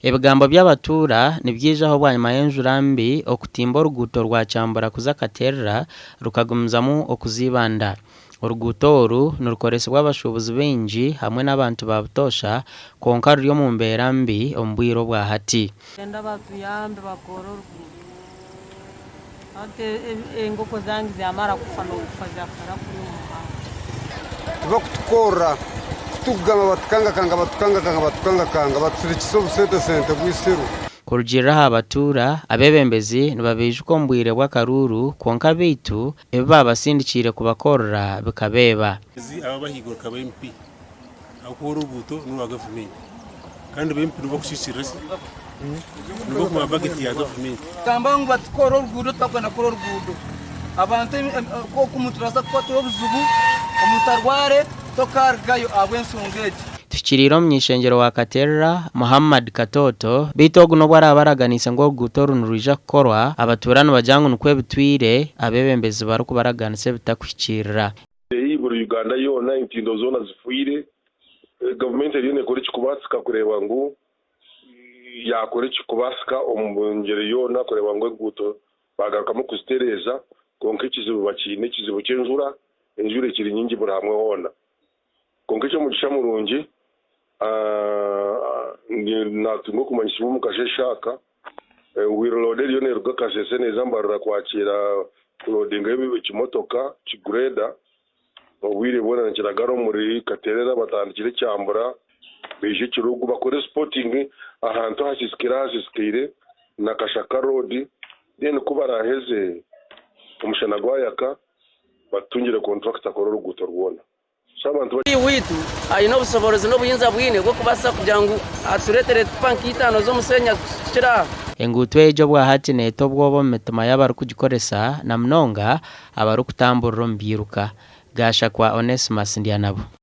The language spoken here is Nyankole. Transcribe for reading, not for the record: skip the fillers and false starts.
Ebigambo by'abatuura nibyijaho bwanyima y'enjura mbi okutimba oruguuto rwa Kyambura kuza Katerera rukagumizamu okuza Ibanda. Oruguuto oru nirukoresibwa abashuubuzi baingi hamwe n'abantu ba butoosha kwonka ruri omu mbeera mbi omu bwire obwa hati. Nenda batuyambe bakore oruguuto hati engoko zange zamara kufa nokufa zafera kuri omu muhanda. Tibakutukorra kutukugamba batukangakanga batukangakanga batukangakanga batusirikisa obusente sente bwisiru. Kurugiirira aha batuura, abeebembezi nibabaijuka omu bwire bw'akaruuru kwonka beitu ebi baabasindikiire kubakorera bikabeeba. Aba abahaiguru akaba MP ahabw'okuba oruguuto n'orwa gavumenti kandi ba MP nibo bakukiikirira ki? Nibo bakuba bageti ya gavumenti. Gamba ngu batukore oruguudo twakwenda kukora oruguudo abantu oku nitubaasa kukwatwaho obuzibu omuntu arware tokarugayo ahabw'ensonga egi. Tuhikiriire omuny'eishengyero wa Katerera, Muhammad Katooto, beitu ogu n'obu araabe araganiise ngu oruguuto oru nirwija kukorwa, abatuura nibagira ngu nikwo ebitwire abeebembezi barikubaraganisa ebitakuhikiirira. Buri Uganda yoona entindo zoona zifiire. Gavumenti eriyo nekora ekirikubaasika kureeba ngu yaakora ekirikubaasika omu ngyeri yoona kureeba ngu enguuto baagarukamu kuzitereeza kwonka ekizibu bakiine ekizibu ky'enjura, enjura ekiri nyingi buri hamwe hoona. Kwonka eky'omugisha murungi, naatunga okumanyisibwa omu kasheeshe aka, Wheel loader eriyo neeruga Kasese neeza Mbarara kwakiira kuloodingayo ekimotoka ki grader. Obwire bwona nikiragara omuri Katerera batandikire Kyambura baije Kirugu bakore spotting ahantu ahasiisikaire ahasiisikaire na Kashaka road then ku baraaheze omushana gwayaka batutungire contractor akore oruguuto rwona. So abantu ba. Waitu aine obushoborozi n'obuyinza bwine bw'okubaasa kugira ngu atureetere tipa nka itaano z'omusheenyi azitusukire aha. Enguuto egyo obwahati neeta obwoba omu mitima y'abarikugikoresa na munonga abarikutamburira omu byiruka. Gashakwa Onesmus Ndyanabo.